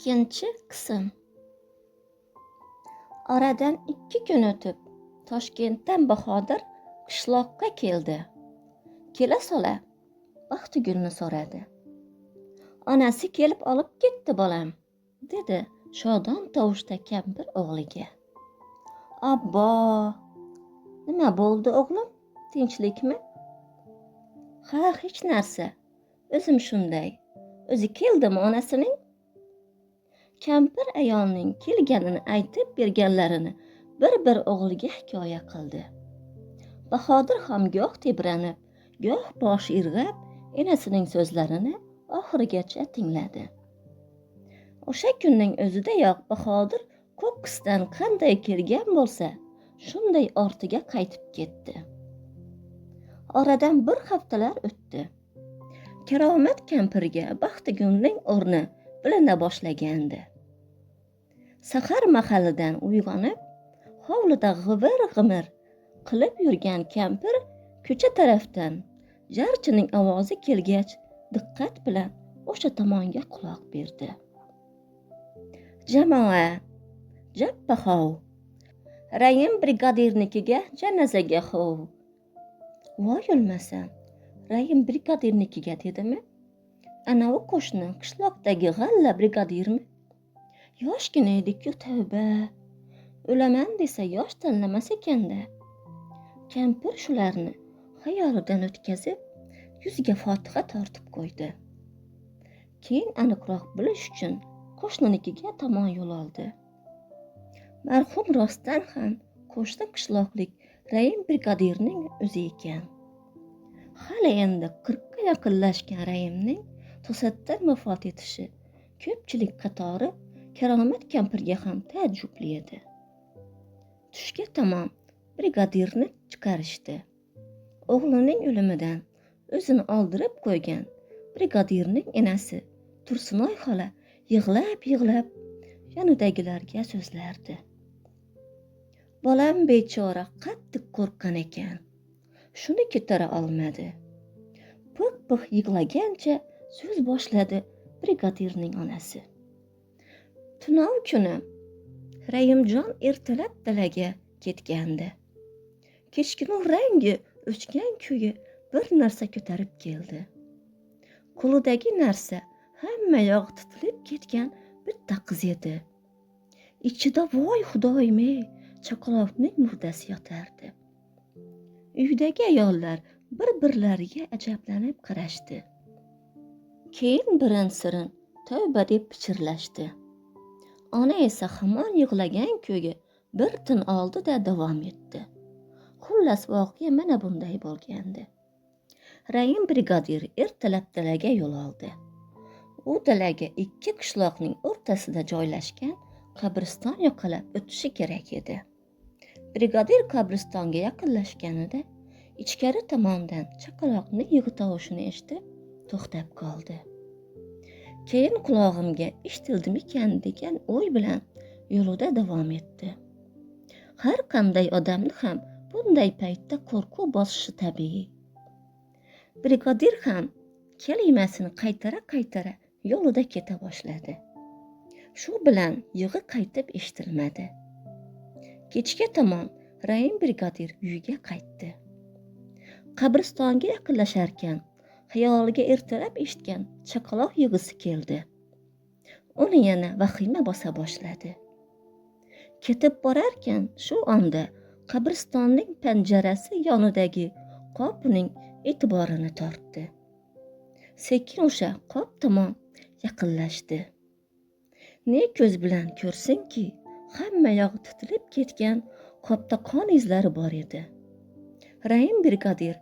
Ikkinchi qism. Oradan 2 kun o'tib, Toshkentdan Bahodir qishloqqa keldi. Kela sola Baxtigulni so'radi. Onasi kelib olib ketdi bolam, dedi shodon tovushda kampir o'g'liga. Abbo, nima bo'ldi o'g'lim? Tinchlikmi? Ha, hech narsa. O'zim shunday. O'zi keldimi onasining? Kampir ayolning kelganini aytib berganlarini bir-bir o'g'liga hikoya qildi. Bahodir ham goh tebranib, goh bosh irg'ab enasining so'zlarini oxirigacha tingladi. O'sha kunning o'zidayoq Bahodir Ko'kkisdan qanday kelgan bo'lsa, shunday ortiga qaytib ketdi. Oradan bir haftalar o'tdi. Karomat kampirga Baxtigulning o'rni bilina boshlagandi. Sahar mahalidan uyg'onib, hovlida g'ivir-g'imir qilib yurgan kampir ko'cha tarafdan jarchining ovozi kelgach, diqqat bilan o'sha tomonga quloq berdi. Jamoa, jappa-hov, Rahim brigadirnikiga janozaga hov. Voy o'lmasam, Rahim brigadirnikiga dedimi? Anavi qo'shni qishloqdagi g'alla brigadirmi? Yoshgina edi-ku, tavba. O'laman desa yosh tanlamas ekan-da. Kampir shularni xayolidan o'tkazib, yuziga fotiha tortib qo'ydi. Keyin aniqroq bilish uchun qo'shninikiga tomon yo'l oldi. Marhum rostdan ham qo'shni qishloqlik Rahim brigadirning o'zi ekan. Hali endi 40ga yaqinlashgan Rahimning to'satdan vafot etishi ko'pchilik qatori Karomat kampirga ham taajjubli edi. Tushga tomon brigadirni chiqarishdi. O'g'lining o'limidan o'zini oldirib qo'ygan brigadirning enasi Tursunoy xola yig'lab-yig'lab yonidagilarga so'zlardi. Bolam bechora qattiq qo'rqqan ekan. Shuni ko'tara olmadi. Piq-piq yig'lagancha so'z boshladi brigadirning onasi. Tunov kuni Rahimjon ertalab dalaga ketgandi. Kechqurun rangi o'chgan kuyi bir narsa ko'tarib keldi. Qo'lidagi narsa hamma yog'i titilib ketgan bitta qiz edi. Ichida voy xudoyim, chaqaloqning murdasi yotardi. Uydagi ayollar bir-birlariga ajablanib qarashdi. Keyin birin-sirin tavba deb pichirlashdi. Ona esa hamon yig'lagan ko'yi bir tin oldi-da davom etdi. Xullas, voqea mana bunday bo'lgandi. Rahim brigadir ertalab dalaga yo'l oldi. U dalaga 2 qishloqning o'rtasida joylashgan qabriston yoqalab o'tishi kerak edi. Brigadir qabristonga yaqinlashganida ichkari tomondan chaqaloqning yig'i tovushini eshitib to'xtab qoldi. Keyin qulog'imga eshitildimikan degan o'y bilan yo'lida davom etdi. Har qanday odamni ham bunday paytda qo'rquv bosishi tabiiy. Brigadir ham kalimasini qaytara-qaytara yo'lida keta boshladi. Shu bilan yig'i qaytib eshitilmadi. Kechga tomon Rahim brigadir uyiga qaytdi. Qabristonga yaqinlasharkan xayoliga ertalab eshitgan chaqaloq yig'isi keldi. Uni yana vahima bosa boshladi. Ketib borarkan shu onda qabristonning panjarasi yonidagi qop uning e'tiborini tortdi. Sekin o'sha qop tomon yaqinlashdi. Ne ko'z bilan ko'rsinki, hamma yog'i titilib ketgan qopda qon izlari bor edi. Rahim brigadir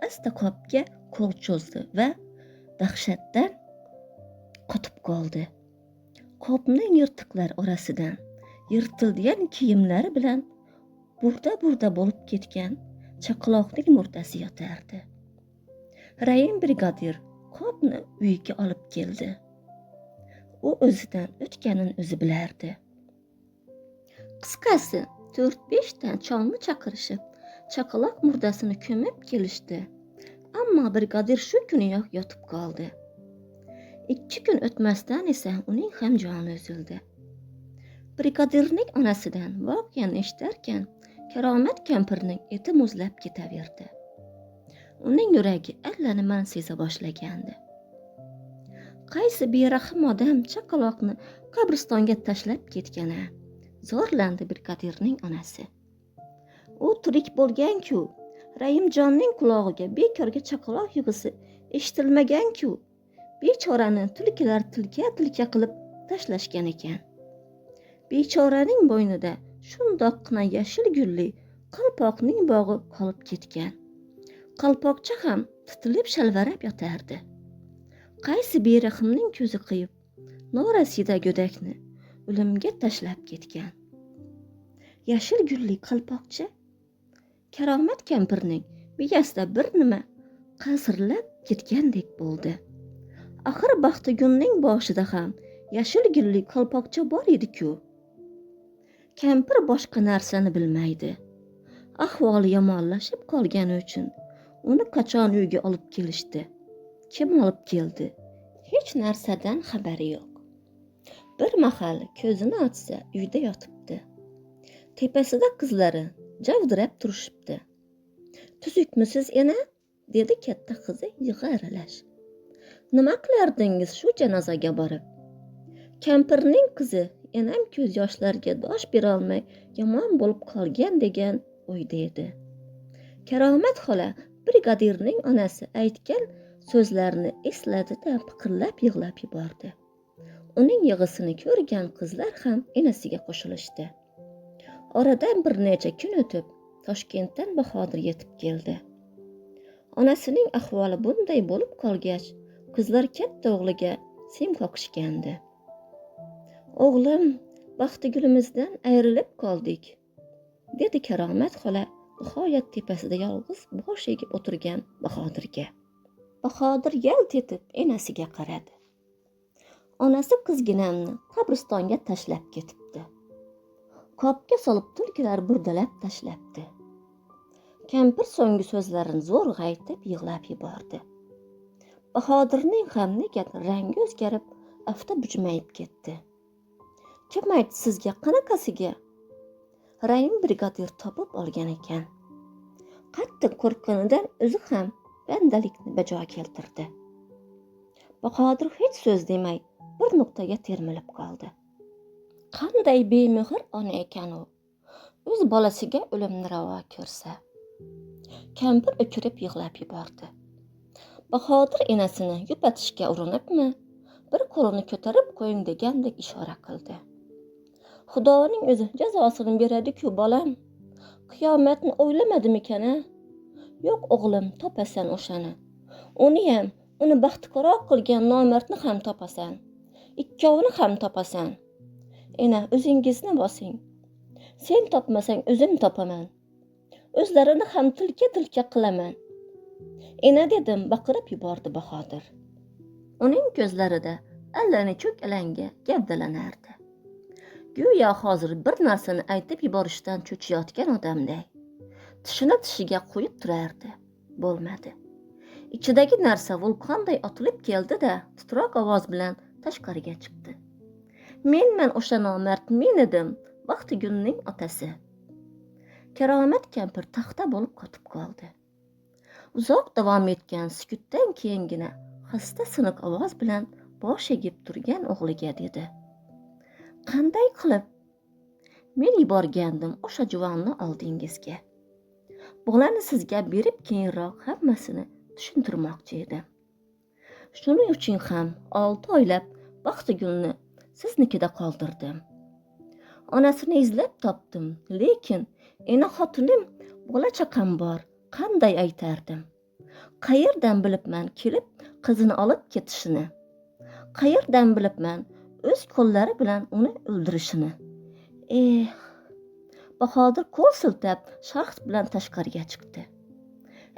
asta qopga qo'l cho'zdi va dahshatdan qotib qoldi. Qopning yirtiqlar orasidan yirtilgan kiyimlari bilan burda-burda bo'lib ketgan chaqaloqning murdasi yotardi. Rahim brigadir qopni uyiga olib keldi. U o'zidan o'tganini o'zi bilardi. Qisqasi, 4-5 ta cholni chaqirishib, chaqaloq murdasini ko'mib kelishdi. Ammo brigadir shu kuniyoq yotib qoldi. 2 kun o'tmasdan esa uning ham joni uzildi. Brigadirning onasidan voqeani eshitarkan, Karomat kampirning eti muzlab ketaverdi. Uning yuragi allanimani seza boshlagandi. Qaysi berahm odam chaqaloqni qabristonga tashlab ketgani, zorlandi brigadirning onasi. U tirik bo'lgan-ku, Rahimjonning qulog'iga bekorga chaqaloq yig'isi eshitilmagan-ku. Bechorani tulkilar tilka-tilka qilib tashlashgan ekan. Bechoraning bo'ynida shundoqqina yashil gulli qalpoqning bog'i qolib ketgan. Qalpoqcha ham titilib shalvarab yotardi. Qaysi berahmning ko'zi qiyib, norasida go'dakni o'limga tashlab ketgan. Yashil gulli qalpoqcha. Karomat kampirning miyasida bir nima qasirlab ketgandek bo'ldi. Axir Baxtigunning boshida ham yashil gulli qalpoqcha bor edi-ku. Kampir boshqa narsani bilmaydi. Ahvoli yomonlashib qolgani uchun uni qachon uyga olib kelishdi? Kim olib keldi? Hech narsadan xabari yo'q. Bir mahal ko'zini ochsa, uyda yotibdi. Tepasida qizlari javdirab turishibdi. "Tuzukmisiz, ena?" dedi katta qizi yig'i aralash. "Nima qilardingiz shu janozaga borib?" Kampirning qizi enam ko'z yoshlariga dosh berolmay yomon bo'lib qolgan degan o'yda edi. Karomat xola brigadirning onasi aytgan so'zlarni esladi-da, piqillab yig'lab yubordi. Uning yig'isini ko'rgan qizlar ham enasiga qo'shilishdi. Oradan bir necha kun o'tib, Toshkentdan Bahodir yetib keldi. Onasining ahvoli bunday bo'lib qolgach, qizlar katta o'g'liga sim qoqishgandi. "O'g'lim, Baxtigulimizdan ayrilib qoldik", dedi Karomat xola nihoyat tepasida yolg'iz bosh egib o'tirgan Bahodirga. Bahodir yalt etib enasiga qaradi. Onasi qizginamni qabristonga tashlab ketibdi. Qopga solib tulkilar burdalab tashlabdi. Kampir so'nggi so'zlarini zo'rg'a aytib yig'lab yubordi. Bahodirning ham negadir rangi o'zgarib, afti bujmayib ketdi. "Kim aytdi sizga, qanaqasiga?" Rahim brigadir topib olgan ekan. Qattiq qo'rqqanidan o'zi ham bandalikni bajo keltirdi. Bahodir hech so'z demay bir nuqtaga termilib qoldi. Qanday bemehr ona ekan u. O'z bolasiga o'limni ravo ko'rsa. Kampir o'kirib yig'lab yubordi. Bahodir enasini yupatishga urinibmi, bir qo'lini ko'tarib qo'ying degandek ishora qildi. "Xudoning o'zi jazosini beradi-ku, bolam. Qiyomatni o'ylamadimikan a? Yo'q o'g'lim, topasan o'shani. Uniyam, uni baxtiqaro qilgan nomardni ham topasan. Ikkovini ham topasan. Ena, o'zingizni bosing. Sen topmasang, o'zim topaman. O'zlarini ham tilka-tilka qilaman. Ena dedim", baqirib yubordi Bahodir. Uning ko'zlarida allanechuk alanga gavdalanardi. Go'yo hozir bir narsani aytib yuborishdan cho'chiyotgan odamday. Tishini tishiga qo'yib turardi. Bo'lmadi. Ichidagi narsa vulqonday otilib keldi-da, titroq ovoz bilan tashqariga chiqdi. "Menman o'sha nomard, men edim, Baxtigunning otasi." Karomat kampir taxta bo'lib qotib qoldi. Uzoq davom etgan sukutdan keyingina xasta siniq ovoz bilan bosh egib turgan o'g'liga dedi: "Qanday qilib? Men yuborgandim o'sha juvonni oldingizga. Bolani sizga berib keyinroq hammasini tushuntirmoqchi edim. Shuning uchun ham 6 oylab Baxtigulni siznikida qoldirdim. Onasini izlab topdim, lekin ena xotinim, bola chaqam bor, qanday aytardim? Qayerdan bilibman kelib qizini olib ketishini? Qayerdan bilibman o'z qo'llari bilan uni o'ldirishini? Eh!" Bahodir qo'l siltab shaxt bilan tashqariga chiqdi.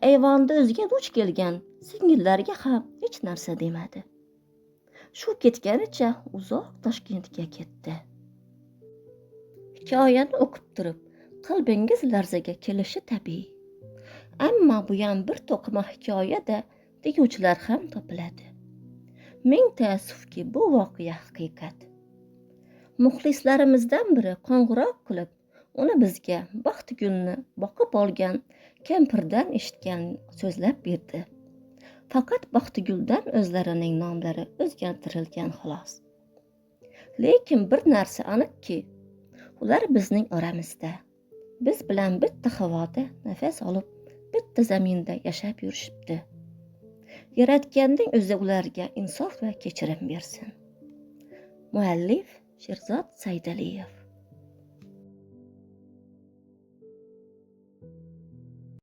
Ayvonda o'ziga duch kelgan singillariga ham hech narsa demadi. Shu ketganicha uzoq Toshkentga ketdi. Hikoyani o'qib turib, qalbingiz larzaga kelishi tabiiy. Ammo buyam bir to'qima hikoya-da deguvchilar ham topiladi. Ming taassufki, bu voqea haqiqat. Muxlislarimizdan biri qo'ng'iroq qilib, uni bizga Baxtigulni boqib olgan kampirdan eshitgan so'zlab berdi. Faqat Baxtiguldan o'zlarining nomlari o'zgartirilgan, xolos. Lekin bir narsa aniqki, ular bizning oramizda, biz bilan bitta havoda nafas olib, bitta zaminda yashab yurishibdi. Yaratganning o'zi ularga insof va kechirim bersin. Muallif Sherzod Saydaliyev.